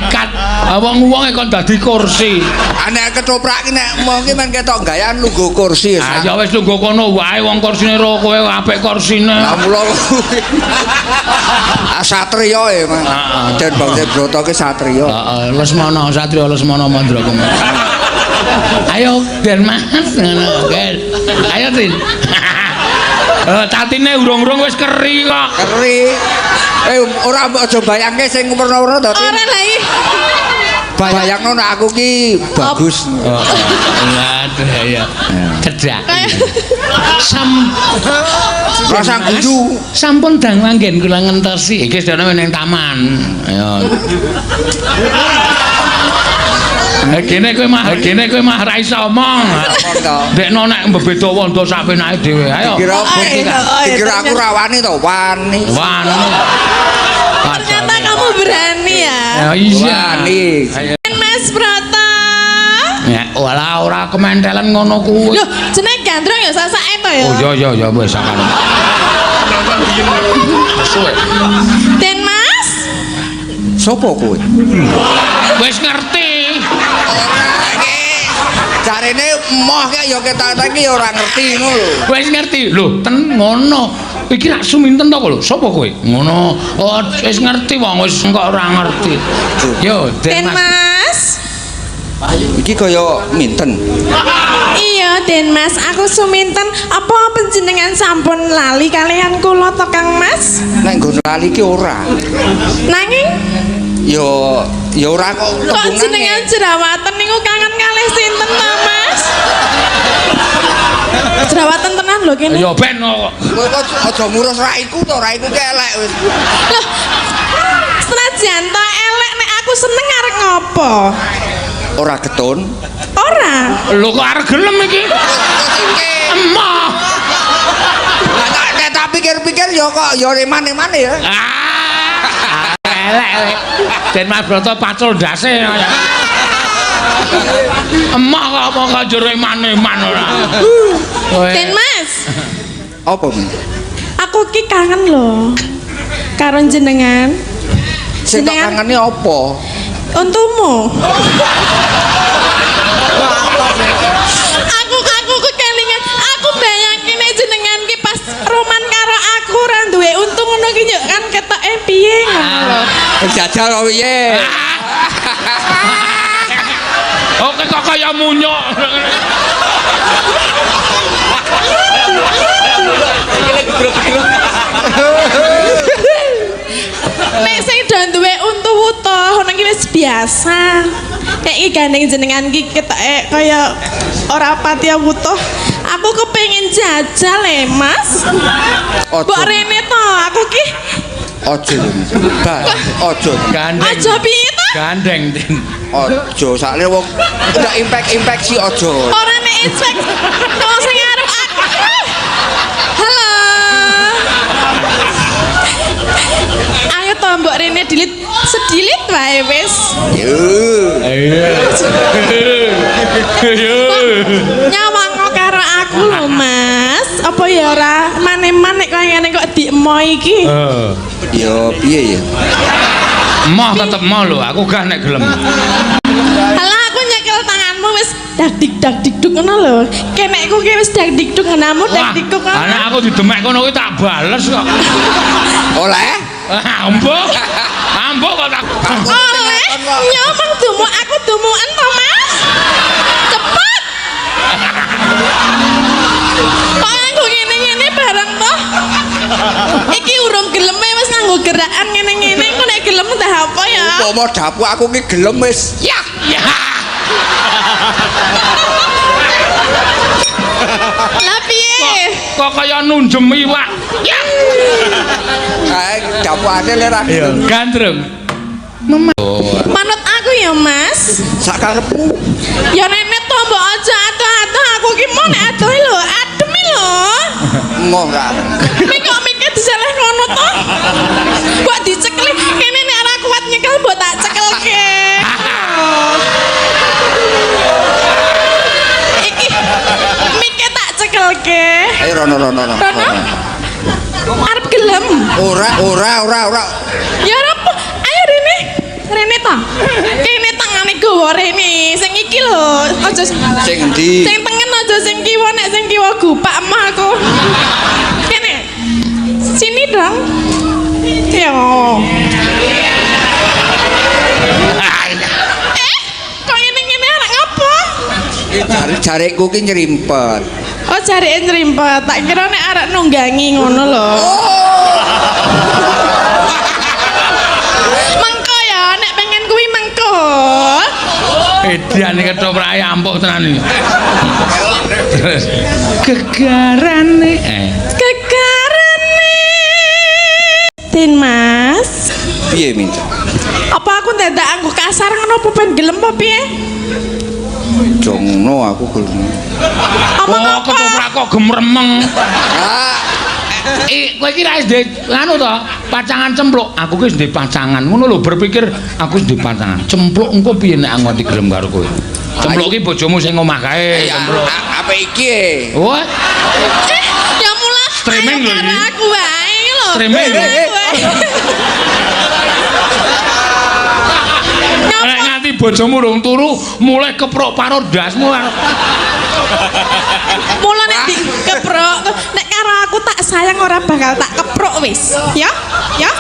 Nekat. Wong-wong kon dadi kursi. Nek ketoprak ki nek mong ki men ketok gayan lungguh kursi wis. Ah ya wis lungguh kono wae wong kursine ro kowe apik kursine. Lah mula ah satriya e, Mas. Heeh. Den Bangsa Broto ki satriya. Heeh, Lesmana Satriya Lesmana Mandrakumara. Ayo Den Mas ngono. Den. Ayo Tin. Tatine urung-urung wis keri kok. Keri. Ora mbok aja bayangke sing werna-werna to, Tin. Ora lah iki. Bayangno nek aku ki bagus. Waduh ya. Cedhak. Sam Rasa guyu. Sampun dang manggen kula ngentosi. Iki sedana ning taman. Ayo. Kene kowe mah, kene kowe mah ra iso omong. Dekno nek mbebeda wondo sak penake dhewe. Ayo. Dikira aku ra wani to, wani. Wani. Ternyata kamu berani ya. Ya iya. Wani. Mas Broto. Ya, walah ora kementelen ngono kuwi. Loh, jenenge gandrung ya sasake to ya. Oh iya iya iya wis sakane. Suwe. Den Mas. Sopo kowe? Wis ngerti. Ora iki. Jarene emoh ki ya ketok iki ya ora ngerti ngono lho. Wis ngerti. Lho, ten ngono. Iki lak suminten to lho. Sopo kowe? Ngono. Oh, wis ngerti wong wis kok ora ngerti. Yo, Den Den Mas. Mas. Iki kaya minten. Iya, Den Mas, aku suminten. Apa panjenengan sampun lali kalian kula to, Kang Mas? Nek nggon lali ki ora. Nanging Ya ya ora kok kok jenengan jerawatan niku kangen kalih sinten to, Mas? Jerawatan tenan lho kene. Ya ben kok. Kowe kok aja ngurus raiku to, raiku ki elek wis. Loh, senajan to elek nek aku seneng arek ngopo? Ora getun. Ora. Lho kok arep gelem iki? Terus iki. Emoh. Lah tak pikir-pikir ya kok ya eman-eman ya. Ah, elek elek. Den Mas Broto pacul ndase. Emoh kok apa kok jero eman-eman ora. Den Mas, Apa mi? aku ki kangen lho karo jenengan. Sing tak Jenengan- kangeni apa? Untumu. Aku kelingan, aku bayangke jenengan ki pas roman karo aku ora duwe untu ngono ki yo kan ketoke piye ngono lho. Jajal kok piye? Oke kok kaya munyuk. Nek sing do duwe untu wutuh ngono ki wis biasa. Nek iki gandeng jenengan ki ketoke kaya ora patiya wutuh. Aku kepengin jajal e, Mas. Mbok rene to, aku ki Aja. Ba, aja. Gandeng. aja piye to? Gandeng, Tin. Aja sakle wong udah impek-infeksi aja. Ora nek inspek. Wong sing arep aku. Halo. Ayo to mbok rene dilit sedilit wae wis. Yo. Ayo. Nyawang karo aku lho, Mas. Apa ya ora maneman nek kaya ngene kok diemo iki? Yo piye ya? Emoh tetep emoh lho, aku gah nek gelem. Halah aku nyekel tanganmu wis dak dik dak dik duk ngono lho. Kenekku ki wis dak dik duk ngenamu dak dik duk. Wah, anak aku didemek kono kuwi tak bales kok. Oleh? Ambo. Ambo kok tak. Oleh nyomong dumu aku dumuan to, Mas. Cepet. Kok nganggo ngene-ngene bareng to? Iki urung geleme wis nganggo gerakan ngene-ngene, engko nek gelem entah apa ya. Umpama dapuk aku ki gelem wis. Ya. Ya. Lah piye? Kok kaya nunjem iwak. Ya. Kae dapukane le ra gelem. Gandrung. Manut aku ya, Mas. Sak karepmu. Ya nenek to mbok aja atuh-atuh aku ki mau nek adoh lho, adem lho. Emoh ra. Mik kok mike diseleh ngono to? Mbok dicekli kene nek ora kuat nyekel mbok tak cekelke. Iki mike tak cekelke. Ayo rono rono rono. Rono? Arep gelem. Ora ora ora ora. Ya ora apa. Ayo rene. Rene to. ta. Kene tangane gawa rene. Sing iki lho, aja Sing endi? Sing tengen aja sing kiwa, nek sing kiwa gupak mah aku. Kene. Sini dong. Yo. Kok ngene-ngene arek ngapa? Jari-jarikku ki nyerimpet. Oh, jarike nyerimpet. Tak kira nek arek nunggangi ngono lho. Mengko ya, nek pengen kuwi mengko. Edan iki ketoprake ampuh tenan iki. Terus gegarane Gegarane. Tin Mas. Piye minta? Apa aku dadak anggo kasar ngono apa ben gelem apa piye? Jongno aku gelem. Omong Oh, apa? ketoprak kok gemremeng. Ah, Kowe iki ra wis anu to, pacangan cempluk. Aku ki wis ndek pacangan. Ngono lho berpikir aku wis ndek pacangan. Cempluk engko piye nek aku nganti gelem karo kowe? Cempluk ki bojomu sing omah kae, cempluk. Apa iki? Wah, Ya mula Streaming lho iki. Aku wae lho. Streaming lho iki. Nek nganti bojomu rung turu, mulai keprok parut ndasmu. Mula nek dikeprok, nek karo aku tak sayang ora bakal tak keprok wis. Ya? Ya?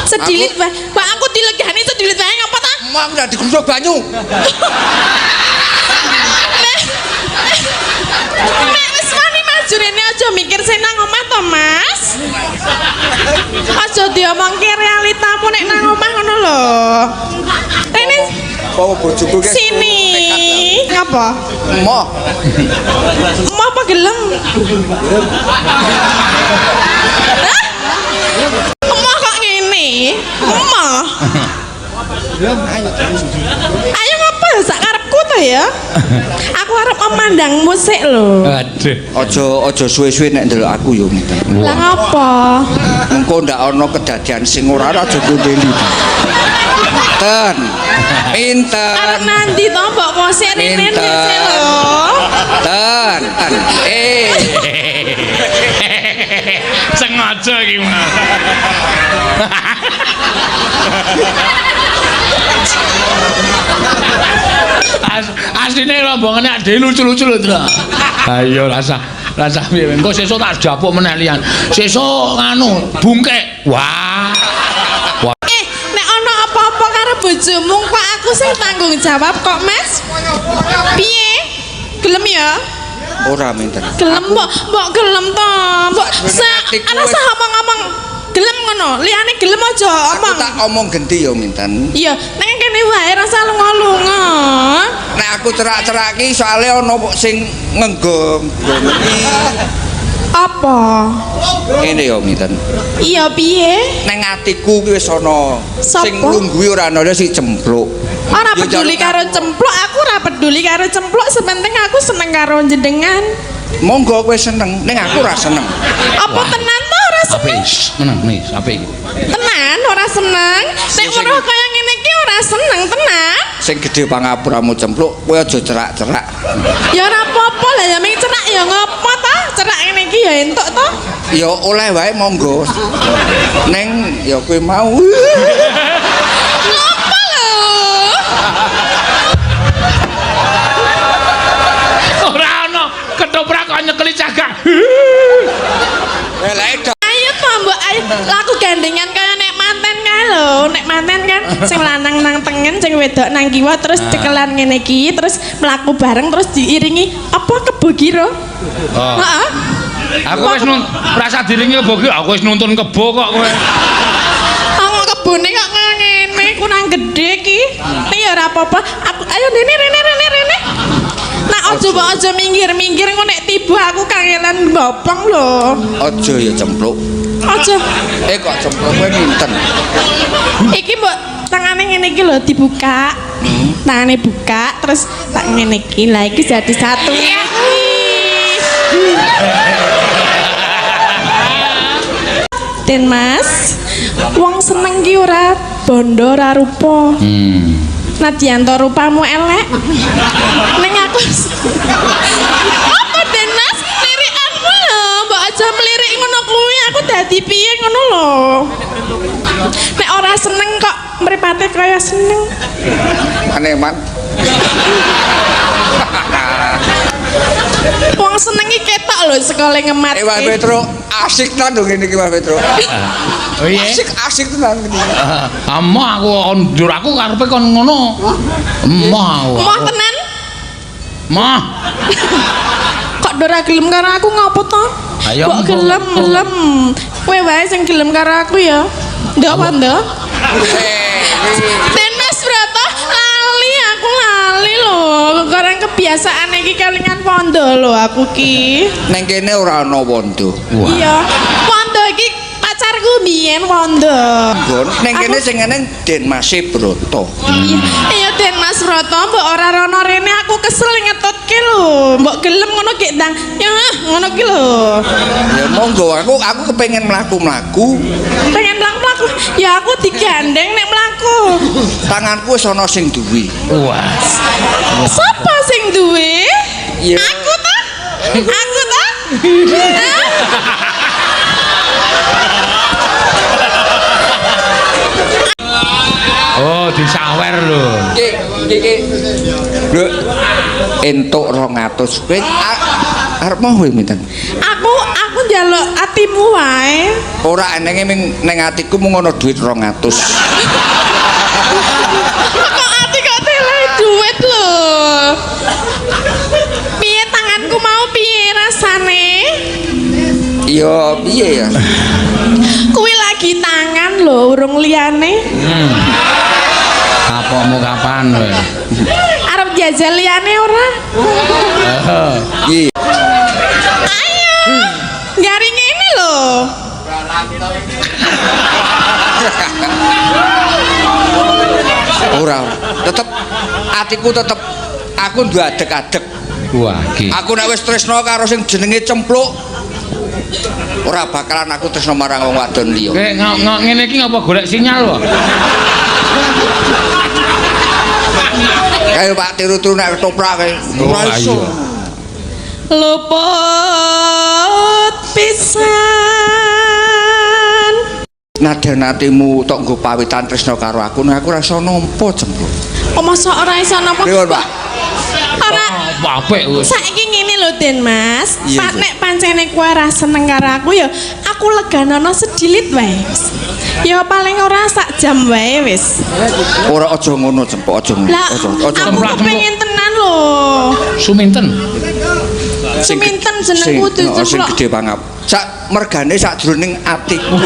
Sedilit wae. Pak aku dilegani sedilit wae ngapa ta? Mau aku udah digruduk banyu. Nek wis wani maju rene aja mikir sing nang omah to, Mas. Aja diomongke realitamu nek nang omah ngono lho. Rene Apa bojoku ki? sini. Ngapa? Emoh. Mau apa gelem? Hah? Emoh kok ngene? Emoh. Ayo ngapa ya sak karepku to ya? Aku arep memandangmu sik lho. Aduh. Aja suwe-suwe nek ndelok aku yo minta. Lah ngapa? Mengko ndak ana kedadian sing ora aja gondeli. Ten. Pinten. Arep nanti to mbok kosek rene sik lho. Ten. Sengaja iki, Mas. Asline rombongane ade lucu-lucu lho, Tru. Ayo rasa piye engko sesuk tak japuk meneh liyan. Sesuk nganu bungkek. Wah. Wah. Nek ana apa-apa karo bojomu kok aku sing tanggung jawab kok, Mas? Piye? Gelem ya? Ora minten. Gelem mbok, mbok gelem to. Mbok ana sah omong-omong gelem ngono. Liyane gelem aja omong. Aku tak omong genti ya minten. Iya, nang kene wae rasa lunga-lunga. Nek aku cerak-cerak ki soalé ana sing ngenggo-nggo. Apa? Ngene ya minten. Iya piye? Neng atiku ki wis ana sing nglungguhi ora ana si cempluk. Ora peduli karo cempluk, aku ora peduli karo cempluk, sepenting aku seneng karo jenengan. Monggo kowe seneng, ning aku ora seneng. Apa tenan to ora seneng? Apik, meneng nih, apik iki. Tenan ora seneng. Nek weruh kaya ngene iki ora seneng tenan. Sing gedhe pangapuramu cempluk, kowe aja cerak-cerak. Ya ora apa-apa lah ya ming cerak ya ngopo ta? Cerak ngene iki ya entuk to? Ya oleh wae monggo. Neng ya kowe mau. Ngopo lho? Ora ana ketoprak kok nyekeli cagak. Ayo to mbok ayo laku gandengan kaya nek manten kae lho. Nek manten kan sing lanang nang tengen, sing wedok nang kiwa terus cekelan ngene iki terus mlaku bareng terus diiringi apa kebo kira? Oh. Heeh. Aku wis rasa diringi kebo ki, aku wis nuntun kebo kok kowe. Aku kebone kok ngene kurang gede ki. Ning ya ora apa-apa. Aku ayo rene rene rene rene. Nak aja mbok aja minggir-minggir engko nek tiba aku kangelan bopong lho. Aja ya cempluk. Aja. Kok cempluk kowe minten. Iki mbok tangane ngene iki lho dibuka. Tangane buka terus tak ngene iki. Lah iki jadi satu. Den Mas, wong seneng ki ora bondo ora rupa. Nadyan to rupamu elek. Ning aku apa Den Mas lirikanmu lho, mbok aja melirik ngono kuwi, aku dadi piye ngono lho. Nek ora seneng kok mripate kaya seneng? Aneh man. Wong seneng iki ketok lho sekole ngematke. Mas Petro, asik tenan lho ngene iki Mas Petro. Oh iya. Asik asik tenan ngene. Emoh aku njur aku karepe kon ngono. Emoh aku. Moh tenan? Moh. Kok ora gelem karo aku ngopo to? Ayo, Kok gelem, gelem. Kowe wae sing gelem karo aku ya. Ndok apa ndok? Den Mas Broto lali aku lali lho. Karang kebiasaan iki kelingan wondo lho aku ki. Neng kene ora ana wondo. Iya, wondo iki pacarku mbiyen wondo. Nggon neng kene sing eneng Den Mase Broto. Iya Den Mas Broto mbok ora rono rene aku kesel ngetutke lho. Mbok gelem ngono gek ndang. Ya ngono ki lho. Ya monggo aku kepengin mlaku-mlaku. Pengen mlaku-mlaku. Ya aku digandeng nek mlaku. Tanganku wis ana sing duwe. Wah. Sapa sing duwe? Iya. Aku ta? Aku ta? Oh, disawer lho. Iki iki lho entuk 200 kowe arep mau kowe minten. Aku njaluk atimu wae. Ora enenge ming ning atiku mung ana duit 200. Kok ati kok tele duit lho. Piye tanganku mau piye rasane? Ya piye ya? Kuwi lagi tangan lho, urung liyane. Kapokmu kapan kowe? Arep jajal liyane ora? Iya. Ayo. Garing ngene lho. Ora. Tetep atiku tetep aku duwe adeg-adeg. Wah, iki. Aku nek wis tresno karo sing jenenge Cempluk ora bakalan aku tresno marang wong wadon liya. Kowe ngene iki ngapa golek sinyal wae? Kae Pak tiru-tiru nek ketoprak kae. Ora iso. Luput pisan. Nadyan atimu tok nggo pawitan tresno karo aku, nek aku ora iso nampa Cempluk. Oh, masa ora iso nampa? Pripun, Pak? Ora. Apik wis. Saiki ngene lho Den Mas, Iya, Pak iya. nek pancene kowe ora seneng karo aku ya aku leganono sedilit wae. Ya paling ora sak jam wae wis. Ora aja ngono Cempluk, aja ngono. Lah Aja aja. aku kepengin tenan lho. Suminten. Suminten jenengku Sing Cempluk. sing gedhe pangap. Sak mergane sakjroning atiku.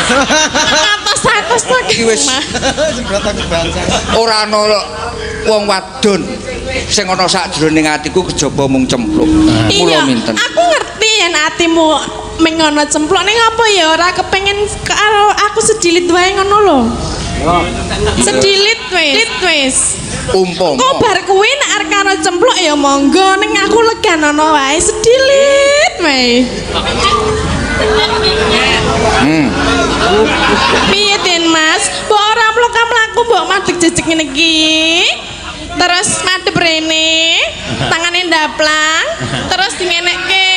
Atos-atos to Iki wis ora ana wong wadon sing ana sakjroning atiku kejaba mung Cempluk. Mula Iya, minten. aku ngerti yen atimu ming ana cempluk ning apa ya ora kepengin karo aku sedilit wae ngono lho. Sedilit wis. Wis. Umpama Kok bar kuwi nek arep karo cempluk ya monggo ning aku leganono wae sedilit wae. Piye Den Mas? Mbok ora mlaku-mlaku mbok madeg jejeg ngene iki. Terus madhep rene, tangane ndaplang, terus dingenekke.